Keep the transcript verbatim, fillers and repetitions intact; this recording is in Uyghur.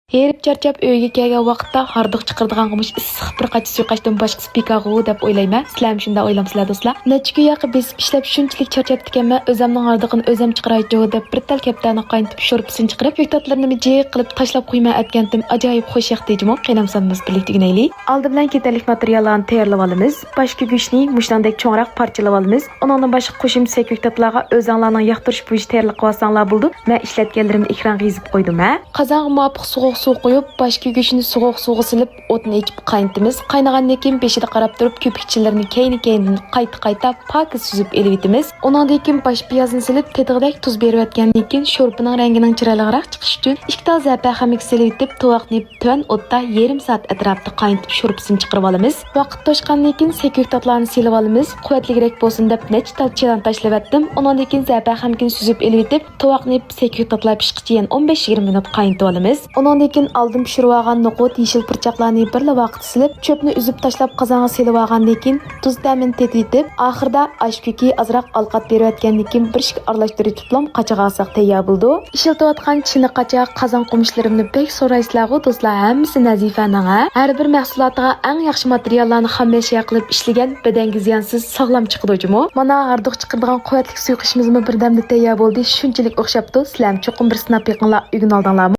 ھېرىپ چارچاپ ئۆيگە كەلگەن ۋاقىتتا ھاردۇق چىقىرىدىغانغىمۇ ئىسسىق بىر قاچا سۇيۇقاشتىن باشقىسى بىكارغۇ دەپ ئويلايمەن. سىلەرمۇ شۇنداق ئويلامسىلەر دوستلار؟ نەچچە كۈن ياقى بېسىپ ئىشلەپ شۇنچىلىك چارچاپتىكەنمەن، ئۆزەمنىڭ ھاردۇقىنى ئۆزەم چىقىرايچۇ دەپ بىر تال كەپتەرنى قاينىتىپ شورپىسىنى چىقىرىپ، كۆكتاتلىرىنىمۇ جىق قىلىپ تاشلاپ قويماي ئەتكەنتىم. ئاجايىپ خۇش ياقتى جۇمۇ. قېنى ئەمسە بىز بىرلىكتە ئۆگىنەيلى. ئالدى بىلەن كېتەرلىك ماتېرىياللارنى تەييارلىۋالىمىز. باش كۆكۈشنى مۇشۇنىڭدەك چوڭراق پارچىلاۋالىمىز. ئۇنىڭدىن باشقا قوشۇمچە سەي كۆكتاتلارغا ئۆزۈڭلارنىڭ ياقتۇرۇش بويىچە تەييارلىق قىلىۋالساڭلار بولىدۇ. مەن ئىشلەتكەنلىرىمنى ئېكرانغا يېزىپ قويدۇم ھە. قازانغا مۇۋاپىق سوغۇق سۇ قۇيۇپ، باش كۆكۈشنى سوغۇق سۇغا سېلىپ، ئوتنى ئېچىپ قاينىتىمىز. قاينىغاندىن كېيىن بېشىدا قاراپ تۇرۇپ، كۆپۈكچىلىرىنى كەينى-كەينىدىن قايتا-قايتا پاكىز سۈزۈپ ئېلىۋېتىمىز. ئۇنىڭدىن كېيىن باش پىيازنى سېلىپ، تېتىغۇدەك تۇز بېرىۋەتكەندىن كېيىن، شورپىنىڭ رەڭگىنىڭ چىرايلىقراق چىقىشى ئۈچۈن ئىككى تال زەپەرخەمىكى سېلىۋېتىپ، تاۋاقنى تۆۋەن ئوتتا يېرىم سائەت ئەتراپىدا قاينىتىپ، شورپىسىنى چىقىرىۋالىمىز. ۋاقىت توشقاندىن كېيىن سەي كۆكتاتلارنى سېلىۋالىمىز. قۇۋۋەتلىكرەك بولسۇن دەپ نەچچە تال چىلان تاشلىۋەتتىم. ئۇنىڭدىن كېيىن زەپەرخەمىكىنى سۈزۈپ ئېلىۋېتىپ، تاۋاقنى سەي كۆكتاتلار پىشقىچە يەنە ئون بەش يىگىرمە مىنۇت قاينىتىۋالىمىز. ئۇنىڭدىن كېيىن ئالدىن پىشۇرۇۋالغان نوقۇت، يېشىل پۇرچاقلارنى بىرلا ۋاقىتتا سېلىپ، چۆپنى ئۈزۈپ تاشلاپ قازانغا سېلىۋالغاندىن كېيىن، تۇز تەمىنى تېتىۋېتىپ، ئاخىرىدا ئاش كۆكى ئازراق ئالقات بېرىۋەتكەندىن كېيىن بىر ئىككى ئارىلاشتۇرۇۋېتىپلا قاچىغا ئالساق تەييار بولىدۇ. ئىشلىتىۋاتقان چىنە قاچا، قازان قومۇچلىرىمنى بەك سورايسىلەرغۇ دوستلار، ھەممىسى نەزىپەنىڭ ھە. ھەر بىر مەھسۇلاتىغا ئەڭ ياخشى ماتېرىياللارنى خاممەشيا قىلىپ ئىشلىگەن، بەدەنگە زىيانسىز، ساغلام چىقىدۇ جۇمۇ. مانا ھاردۇق چىقىرىدىغان قۇۋۋەتلىك سۇيۇقىشىمىزمۇ بىردەمدە تەييار بولدى. شۇنچىلىك ئوخشاپتۇ. سىلەرمۇ چوقۇم بىر سىناپ بېقىڭلار، ئۆگىنىۋالدىڭلارمۇ؟